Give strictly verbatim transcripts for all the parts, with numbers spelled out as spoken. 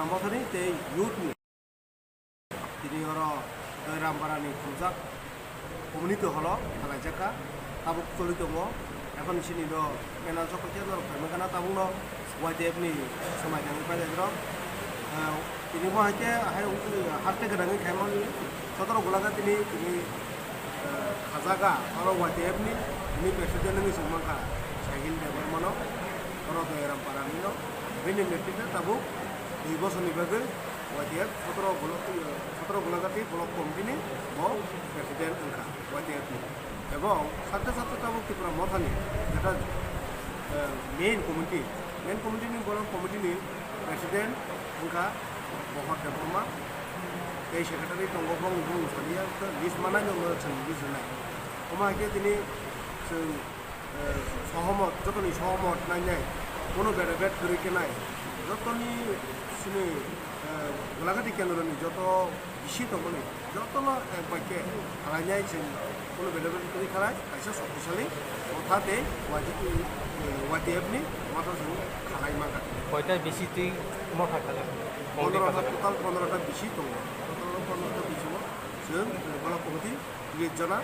Mothani tei youth ni tini oro Doiramparani khumjak community hall o khalaijak kha, tabuk choli tongo. Ekhon chini do mena jokho khe norok phaima gana tabukno Y T F ni swmai tangwi paijak rok. Eh, tini bo hai khe hai wngtwi haste gwnangwi khaimani sotoro Golaghat tini tini, eh, khajaga oro Y T F ni tini president wngwi chwng mankha Sahil Debbarma no, oro Doiramparani no. Bini netrite tabuk dui bosorni bagwi Y T F sotoro Gola-, sotoro Golaghati Block Committee ni bo president wngkha Y T F ni. Ebong sakte sakte tabuk Tipra Mothani jeta, eh, main committee, main committee ni borok committee ni president wngkha Bohor Debbarma, tei secretary tongo bong bong saliya, list manai no chwng list rwnai. Omo hai khe tini chwng eh, sohomot, jotoni sohomot nainai, kono beda bed kwrwi khe nai, jotoni sini, eh, Golaghati kendroni joto bisi tongmani, jotono ek bai khe khalainai chwng kono beda bed kwrwi khalai, kaisa shoktisali motha tei Y T F, eh, Y T F ni motha chwng khalai mangkha. Koita bisi twi motha khalai? Pondro ta, total pondro ta bisi tongo, total pondro ta bisi o chwng, eh, Block Committee tris jona,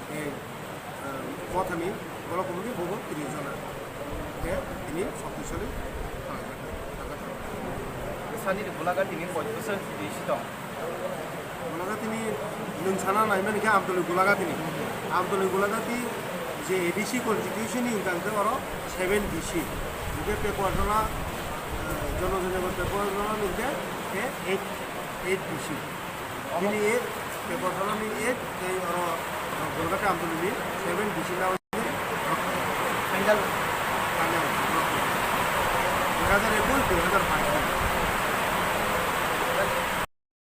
tei, eh, Mothani Block Committee bobo tris jona. Tei tini shoktisali khalaijakha. Sani Golaghati ni koi bwswk D C tong? Golaghati ni nwng sana naimani khe Amtoli Golaghati ni. Amtoli Golaghati je A D C constitution ni hwnkhe oro seven D C. Hwnkhe Pekuarsala, eh, Jono Joni Pekuarsala hwnkhe eight, eight D C. Bini eight, Pekuarsala ni eight, tei oro, oro Golgate Amtuli ni seven D C na final. Final. Dui hajar ekush, dui hajar bais.